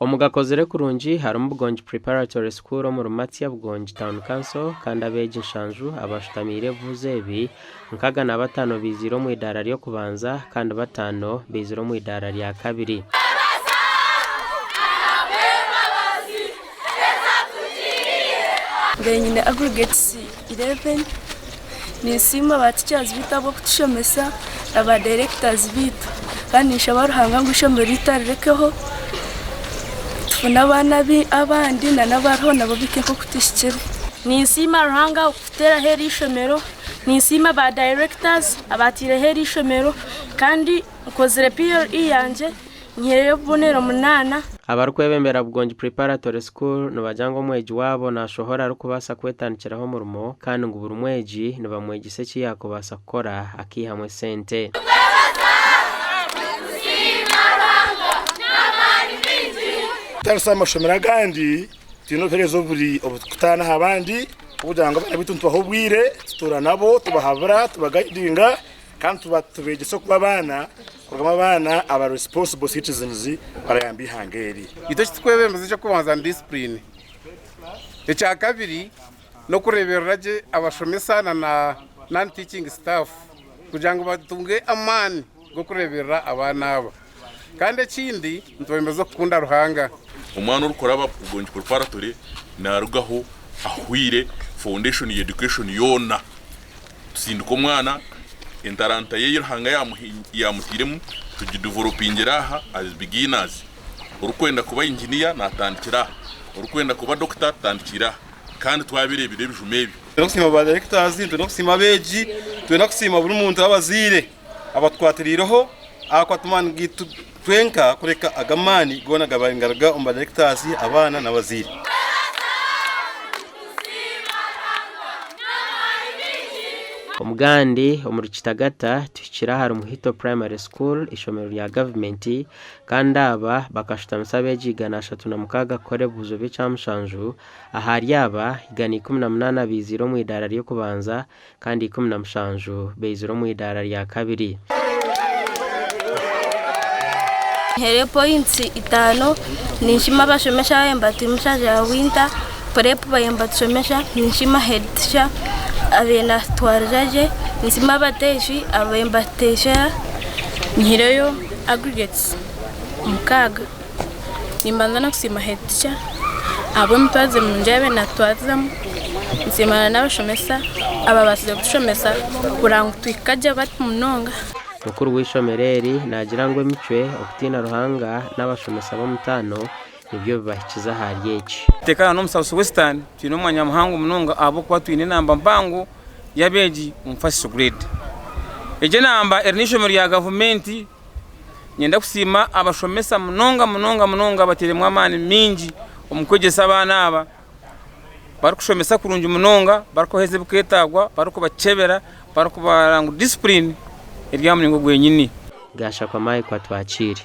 Omu gakozire kurungi harimu Bugongi Preparatory School omuri Matsya Bugongi Town Council kandi abeegi nshanju abashutamiire ebibuuzo ebi 65 baiziire omu idaara ry'okubanza kandi bataano baizire omu idaara rya kabiri. Mbaire nyine aggregates 11. Ninsiima ba teachers baitu ahabw'okutushomesa na ba directors baitu. Kandi ninshaba Ruhanga ngu eishomero ryaitu arirekeho tufune abaana abandi na n'abariho nabo bahike nk'oku tuhikire. Ninsiima Ruhanga okututeeraho eri ishomero, ninsiima ba directors abaataireho eri ishomero kandi nkozire PLE yangye. Nyihaireyo obubonero munaana. Abarikwebembera Bugongi Preparatory School nibagira ngu omwegi waabo nashohora arikubaasa kwetandikiraho omurimo kandi ngu buri mwegi nibamwegyesa eki yaakubaasa kukora akaihamu esente. Kutandisa amashomero agandi twine obuheereza oburi oburikutaana aha bandi kugira ngu abaana baitu nitubaha obwire tutuura nabo tubahabura tubagaidinga kandi tubeegyesa okuba abaana Kurugamu abaana aba responsible citizens barayamba eihanga eri. Itwe eki tukwebembeza eky'okubanza ni discipline, ekyakabiri n'okureeberera gye abashomesa na na non teaching staff kugira ngu batunge amaani g'okureeberera abaana aba. Kandi ekindi nitwebembeza okukunda Ruhanga. Omwana orikuraba Bugongi Preparatory narugaho ahweire foundation ya education yoona. Tusindika omwana entaranta ye ei Ruhanga yaamutairemu tugidevelopingira aha as beginners. Orikwenda kuba engineer naatandikira aha, orikwenda kuba doctor atandikire aha kandi twabireebire ebijuma ebyo. Nitwenda kusiima ba directors, nitwenda kusiima abeegi, nitwenda kusiima buri muntu abazaire abatukwatiriireho ahakuba ti maani gaitu twenka kureka aga amaani goona gabaire nigaruga omu ba directors, abaana n'abazaire. Omugandi omuri Kitagata tuhikire ahari Muhito Primary School eishomero rya gavumenti kandi aba bakashutamisa abeegi 306 kukora ebibuuzo by'ekyamushanju ahari aba 118 baiziire omu idaara ry'okubanza kandi 17 baizire omu idaara rya kabiri. Nhaire points itano, ninshima abashomesa ababaire nibatushomesa za winter, prep babaire nibatushomesa, ninshima head teacher abaire natutwariza gye, ninshima abateeshi ababaire nibatuteeshera. Nyihaireyo aggregates mukaaga, nimbanza n'okusiima head teacher ahabw'emitwarize mirungi ei abaire natutwarizamu, nsiima na n'abashomesa ababaasize kutushomesa kureba ngu tuhika gye bati munonga. Mukuru w'eishomero eri naagira ngu emicwe, okutiina Ruhanga n'abashomesa b'omutaano nibyo bibahikize ahari eki. Tekana n'omu South Western twine omwanya muhango munonga ahabw'okuba twine enamba mpango y'abeegi omu first grade. Egi enamba eri n'eishomero rya gavumenti. Niinyenda kusiima abashomesa munonga munonga munonga abateiremu amaani maingi omu kwegyesa abaana aba. Barikushomesa kurungi munonga, barikubaheereza ebirikwetaagwa, barikubakyebera, barikubarora ngu disipurine eri aha muringo gwenyini. Gashakwa Mike Atwakiire.